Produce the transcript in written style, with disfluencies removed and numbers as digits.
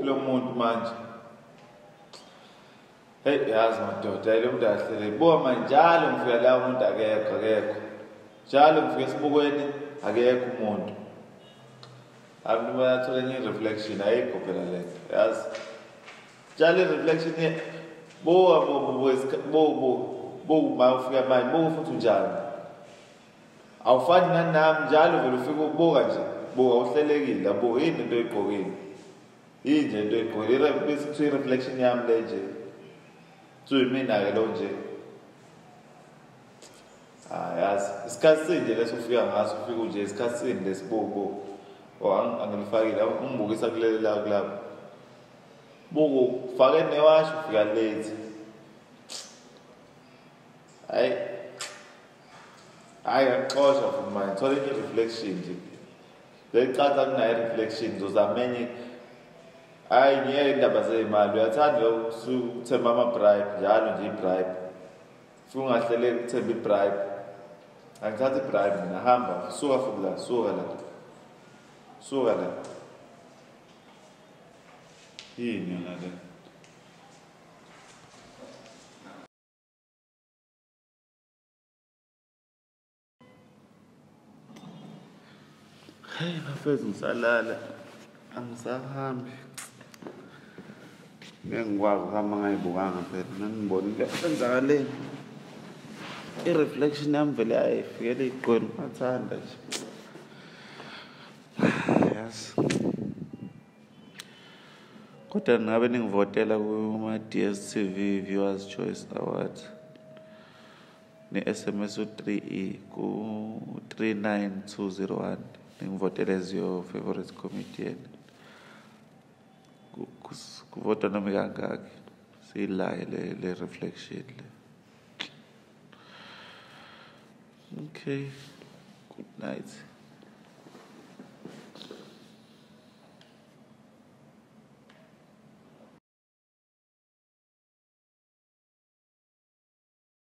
Uphi lo muntu manje? Hey, yazi madoda, lo muntu ahlele. Buka manje njalo ngifika la umuntu akekho, akekho. Njalo ngifika esibukweni akekho umuntu. Abantu bayathola enye reflection, ayikho phela le nto. Yazi. Njalo i-reflection buka buka buka uma ufika manje, buka futhi unjani. Awufani nanami njalo vele ufike ubuka nje, buka uhlelekile, yabo yini into oyigqokile. Yini nje into oyigqokile, bese kuthiwa i-reflection yami le nje. Kuthiwa ke lo nje. Ah yazi, isikhathi sinje leso ufika ngaso, ufika nje isikhathi sini lesibuko. Oh angilifakile, ungibukisa kuleli la kulapho. Buku ufake newashi ufika late. Hayi. Hayi ngixosha futhi manje, thola enye reflection nje. Lecaca kunayo reflection ngizozama enye. Hayi ngiyeke indaba zeyimali, uyathanda ukuthemba ama-bribe njalo nje i-bribe. Futhi ungahleleki ukuthemba i-bribe. Angithathi i-bribe mina, hamba, suka futhi la, suka la. Suka la. Yini yona le? Hey bafethu ngisalala, angisahambi. Ngeke ngikwazi ukuhamba ngayibukanga phela, nangibonile kwenzakaleni. I-reflection yami vele ayifikele igqweni ngathanda nje. Yazi. Kodwa ngabe ningivotela kuma-DStv Viewers Choice Awards. Ni-SMS u-3E ku-39201. Ningivotele as your favorite comedian. Kuvota noma kangaki. Siyilaye le reflection le. Okay. Good night.